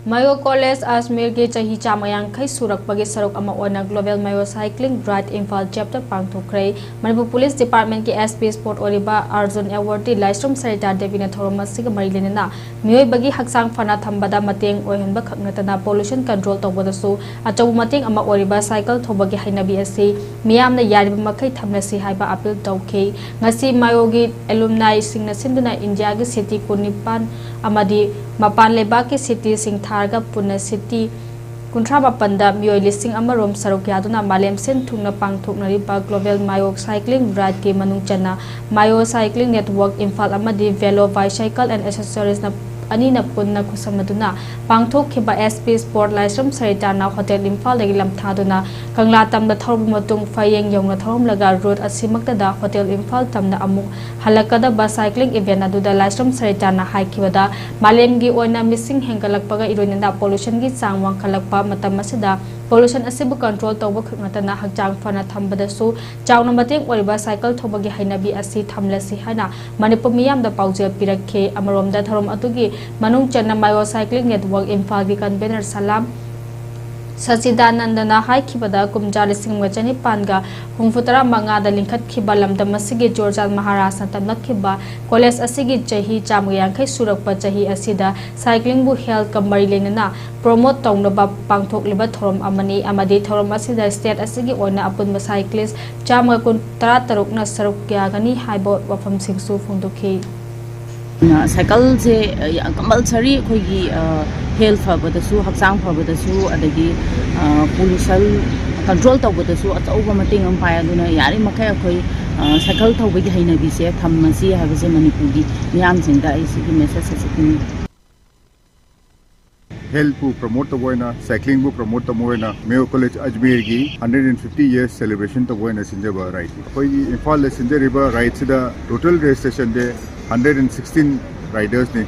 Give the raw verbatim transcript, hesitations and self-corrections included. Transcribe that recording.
Mayo College Ajmerꯒꯤ ꯆꯍꯤ ꯆꯥꯝꯃ ꯌꯥꯡꯈꯩ ꯁꯨꯔꯛꯄꯒꯤ ꯁꯔꯨꯛ ꯑꯃ ꯑꯣꯏꯅ Global Mayo Cycling Ride Imphal chapter ꯄꯥꯡꯊꯣꯛꯈ꯭ꯔꯦ꯫ ꯃꯅꯤꯄꯨꯔ ꯄꯨꯂꯤꯁ ꯗꯤꯄꯥꯔꯠꯃꯦꯟꯠꯀꯤ SP ꯁ꯭ꯄꯣꯔꯠ ꯑꯣꯏꯔꯤꯕ ꯑꯔꯖꯨꯟ ꯑꯦꯋꯥꯔꯗꯤ ꯂꯥꯏꯁ꯭ꯔꯝ ꯁꯔꯤꯇꯥ ꯗꯦꯕꯤꯅ ꯊꯧꯔꯝ ꯑꯁꯤꯒ ꯃꯔꯤ ꯂꯩꯅꯅ ꯃꯤꯑꯣꯏꯕꯒꯤ ꯍꯛꯆꯥꯡ ꯐꯅ ꯊꯝꯕꯗ ꯃꯇꯦꯡ ꯑꯣꯏꯍꯟꯕ ꯈꯛ ꯅꯠꯇꯅ ꯄꯣꯂꯨꯁꯟ ꯀꯟꯇ꯭ꯔꯣꯜ ꯇꯧꯕꯗꯁꯨ ꯑꯆꯧꯕ ꯃꯇꯦꯡ ꯑꯃ ꯑꯣꯏꯔꯤꯕ ꯁꯥꯏꯀꯜ ꯊꯧꯕꯒꯤ ꯍꯩꯅꯕꯤ ꯑꯁꯤ ꯃꯤꯌꯥꯝꯅ ꯌꯥꯔꯤꯕ ꯃꯈꯩ ꯊꯝꯂꯁꯤ ꯍꯥꯏꯕ ꯑꯄꯤꯜ ꯇꯧꯈꯤ꯫ ꯉꯁꯤ ꯃꯥꯌꯣꯒꯤ ꯑꯦꯂꯨꯝꯅꯥꯏꯁꯤꯡꯅ ꯁꯤꯟꯗꯨꯅ ꯏꯟꯗꯤꯌꯥꯒꯤ ꯁꯤꯇꯤ ꯀꯨꯟꯅꯤꯄꯥꯟ ꯑꯃꯗꯤ ꯃꯄꯥꯟ ꯂꯩꯕꯥꯛꯀꯤ ꯁꯤꯇꯤꯁꯤꯡ ꯊꯥꯔꯒ ꯄꯨꯟꯅ ꯁꯤꯇꯤ ꯀꯨꯟꯊ꯭ꯔꯥ ꯃꯥꯄꯟꯗ ꯃꯤꯑꯣꯏ ꯂꯤꯁꯤꯡ ꯑꯃ ꯔꯣꯝ ꯁꯔꯨꯛ ꯌꯥꯗꯨꯅ ꯃꯥꯂꯦꯝ ꯁꯤꯟ ꯊꯨꯡꯅ ꯄꯥꯡꯊꯣꯛꯅꯔꯤꯕ Global Mayo Cycling Rideꯀꯤ ꯃꯅꯨꯡ ꯆꯟꯅ Mayo Cycling Network ꯏꯝꯐꯥꯜ ꯑꯃꯗꯤ Velo Bicycle and Accessoriesꯅ ꯑꯅꯤꯅ ꯄꯨꯟꯅ ꯈꯨꯠꯁꯝꯅꯗꯨꯅ ꯄꯥꯡꯊꯣꯛꯈꯤꯕ SP ꯁ꯭ꯄꯣꯔꯠ ꯂꯥꯏꯁ꯭ꯔꯝ ꯁꯔꯤꯇꯥꯅ ꯍꯣꯇꯦꯜ ꯏꯝꯐꯥꯜꯗꯒꯤ ꯂꯝꯊꯥꯗꯨꯅ ꯀꯪꯂꯥ ꯇꯝꯗ ꯊꯧꯔꯕ ꯃꯇꯨꯡ ꯐꯌꯦꯡ ꯌꯧꯅ ꯊꯧꯔꯝꯂꯒ ꯔꯨꯠ ꯑꯁꯤꯃꯛꯇꯗ ꯍꯣꯇꯦꯜ ꯏꯝꯐꯥꯜ ꯇꯝꯅ ꯑꯃꯨꯛ ꯍꯜꯂꯛꯀꯗꯕ ꯁꯥꯏꯀ꯭ꯂꯤꯡ ꯏꯚꯦꯟꯠ ꯑꯗꯨꯗ ꯂꯥꯏꯁ꯭ꯔꯝ ꯁꯔꯤꯇꯥꯅ ꯍꯥꯏꯈꯤꯕꯗ ꯃꯥꯂꯦꯝꯒꯤ ꯑꯣꯏꯅ ꯃꯤꯁꯤꯡ ꯍꯦꯟꯒꯠꯂꯛꯄꯒ ꯏꯔꯣꯏꯅꯅ ꯄꯣꯂꯨꯁꯟꯒꯤ ꯆꯥꯡ ꯋꯥꯡꯈꯠꯂꯛꯄ ꯃꯇꯝ ꯑꯁꯤꯗ ꯄꯣꯂꯨꯁꯟ ꯑꯁꯤꯕꯨ ꯀꯟꯇ꯭ꯔꯣꯜ ꯇꯧꯕ ꯈꯛ ꯅꯠꯇꯅ ꯍꯛꯆꯥꯡ ꯐꯅ ꯊꯝꯕꯗꯁꯨ ꯆꯥꯎꯅ ꯃꯇꯦꯡ ꯑꯣꯏꯔꯤꯕ ꯁꯥꯏꯀꯜ ꯊꯧꯕꯒꯤ ꯍꯩꯅꯕꯤ ꯑꯁꯤ ꯊꯝꯂꯁꯤ ꯍꯥꯏꯅ ꯃꯅꯤꯄꯨꯔ ꯃꯤꯌꯥꯝꯗ ꯄꯥꯎꯖꯦꯜ ꯄꯤꯔꯛꯈꯤ꯫ ꯑꯃꯔꯣꯝꯗ ꯊꯧꯔꯝ ꯑꯗꯨꯒꯤ ꯃꯅꯨꯡ ꯆꯟꯅ Mayo Cycling Network ꯏꯝꯐꯥꯜꯒꯤ ꯀꯟꯚꯦꯅꯔ ꯁꯂꯥꯝ ꯁꯆꯤꯗꯥꯅꯟꯗꯅ ꯍꯥꯏꯈꯤꯕꯗ ꯀꯨꯝꯖꯥ ꯂꯤꯁꯤꯡ ꯑꯃꯒ ꯆꯅꯤꯄꯥꯟꯒ ꯍꯨꯝꯐꯨ ꯇꯔꯥ ꯃꯉꯥꯗ ꯂꯤꯡꯈꯠꯈꯤꯕ ꯂꯝꯗꯝ ꯑꯁꯤꯒꯤ ꯖꯣꯔꯖꯥꯠ ꯃꯍꯥꯔꯥꯖꯅ ꯇꯝꯂꯛꯈꯤꯕ ꯀꯣꯂꯦꯖ ꯑꯁꯤꯒꯤ ꯆꯍꯤ ꯆꯥꯝꯃ ꯌꯥꯡꯈꯩ ꯁꯨꯔꯛꯄ ꯆꯍꯤ ꯑꯁꯤꯗ ꯁꯥꯏꯀ꯭ꯂꯤꯡꯕꯨ ꯍꯦꯜꯊꯀ ꯃꯔꯤ ꯂꯩꯅꯅ ꯄ꯭ꯔꯣꯃꯣꯠ ꯇꯧꯅꯕ ꯄꯥꯡꯊꯣꯛꯂꯤꯕ ꯊꯧꯔꯝ ꯑꯃꯅꯤ ꯑꯃꯗꯤ ꯊꯧꯔꯝ ꯑꯁꯤꯗ ꯁ꯭ꯇꯦꯠ ꯑꯁꯤꯒꯤ ꯑꯣꯏꯅ ꯑꯄꯨꯟꯕ ꯁꯥꯏꯀ꯭ꯂꯤꯁ ꯆꯥꯝꯃꯒ ꯀꯨꯟ ꯇꯔꯥ ꯇꯔꯨꯛꯅ ꯁꯔꯨꯛ ꯌꯥꯒꯅꯤ ꯍꯥꯏꯕ ꯋꯥꯐꯝꯁꯤꯡꯁꯨ ꯐꯣꯡꯗꯣꯛꯈꯤ꯫ ꯁꯥꯏꯀꯜꯁꯦ ꯀꯝꯄꯜꯁꯔꯤ ꯑꯩꯈꯣꯏꯒꯤ ꯍꯦꯜꯊ ꯐꯕꯗꯁꯨ, ꯍꯛꯆꯥꯡ ꯐꯕꯗꯁꯨ, ꯑꯗꯒꯤ ꯄꯣꯂꯨꯁꯟ ꯀꯟꯇ꯭ꯔꯣꯜ ꯇꯧꯕꯗꯁꯨ ꯑꯆꯧꯕ ꯃꯇꯦꯡ ꯑꯃ ꯄꯥꯡꯉꯦ꯫ ꯑꯗꯨꯅ ꯌꯥꯔꯤꯃꯈꯩ ꯑꯩꯈꯣꯏ ꯁꯥꯏꯀꯜ ꯊꯧꯕꯒꯤ ꯍꯩꯅꯕꯤꯁꯦ ꯊꯝꯃꯁꯤ ꯍꯥꯏꯕꯁꯦ ꯃꯅꯤꯄꯨꯔꯒꯤ ꯃꯤꯌꯥꯝꯁꯤꯡꯗ ꯑꯩ ꯁꯤꯒꯤ ꯃꯦꯁꯦꯖ ꯑꯁꯤ ꯄꯤꯅꯤꯡꯉꯤ꯫ ꯍꯦꯜꯊꯄꯨ ꯄ꯭ꯔꯃꯣꯠ ꯇꯧꯕ ꯑꯣꯏꯅ, ꯁꯥꯏꯀ꯭ꯂꯤꯡꯕꯨ ꯄ꯭ꯔꯃꯣꯠ ꯇꯧꯕ ꯑꯣꯏꯅ Mayo College Ajmerꯒꯤ hundred and fifty years celebration ꯇꯧꯕ ꯑꯣꯏꯅ ꯁꯤꯟꯖꯕ rideꯅꯤ꯫ ꯑꯩꯈꯣꯏꯒꯤ ꯏꯝꯐꯥꯜꯗ ꯁꯤꯟꯖꯔꯤꯕ rideꯁꯤꯗ total registrationꯗꯤ hundred and sixteen ridersꯅꯤ꯫